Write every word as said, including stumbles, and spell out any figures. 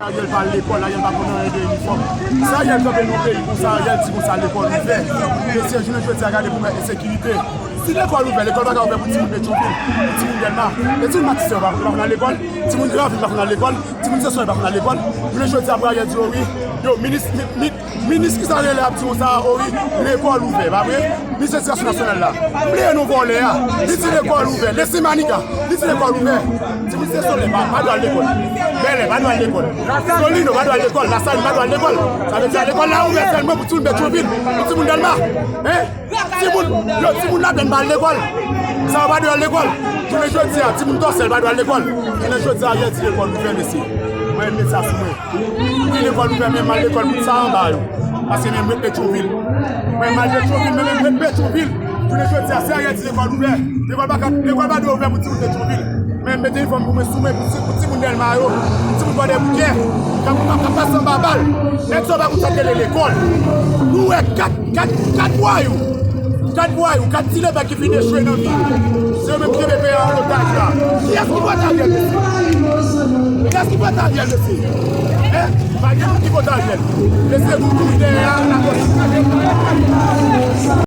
Ariel pa al lekòl, Ariel pa konn anyen de inifòm. Si Ariel kanpe nan peyi konsa, Ariel di konsa lekòl ouvè. Mesye, jounen jodi a, gade pwoblèm ensekirite. Si lekòl ouvè, lekòl pa ka ouvè pou timoun Petyonvil, pou timoun Dèlma. E timoun Matisè yo pa konn al lekòl, timoun Granvil pa konn al lekòl, timoun Sesonye pa konn al lekòl. Jounen jodi a, pou Ariel di yo wi, yo, minis, mi, mi, minis ki sa rele ap di konsa, o wi, lekòl ouvè, pa vre? Minis Edikasyon Nasyonal la, bliye non vòlè a. Li di lekòl ouvè. Lesi Manika, li di lekòl ouvè. Timoun Sesonye pa, pa dwe al lekòl. Bèlè pa dwe al lekòl. Solino pa dwe al lekòl. Lasalin pa dwe al lekòl. Sa vle di lekòl la ouvè sèlman pou timoun Petyonvil, pou timoun Dèlma. Hein? Timoun, yo, timoun Laplèn pa al lekòl. Sa yo pa dwe al lekòl. Jounen jodi a, timoun Tòsèl pa dwe al lekòl. Jounen jodi a, Ariel di lekòl ouvè, mesye. Mwen, met sa sou mwen. Wi, lekòl ouvè, men m al lekòl pou sa anba yo. Paske men m ret Petyonvil. Mwen, m al Petyonvil, men men m ret Petyonvil. Jounen jodi a, si Ariel di lekòl ouvè, lekòl pa ka, lekòl pa dwe ouvè pou timoun Petyonvil. Men m mete inifòm pou mwen sou mwen, pou ti, pou timoun Dèlma yo, pou timoun Kwadèboukè, k ap, k ap, k ap pase anba bal. Nèg sa yo pa konn sa k rele lekòl. Nou wè kat, kat, kat vwayou. Kat vwayou, kat ti lepè ki fin echwe nan vi. Se yo menm ki kenbe peyi a an otaj la. Kiyès ki pote Ariel, mesye? Kiyès ki pote Ariel, mesye? Hein? Pa gen moun ki pote Ariel. Mesye, nou kouri dèyè a, lakòz.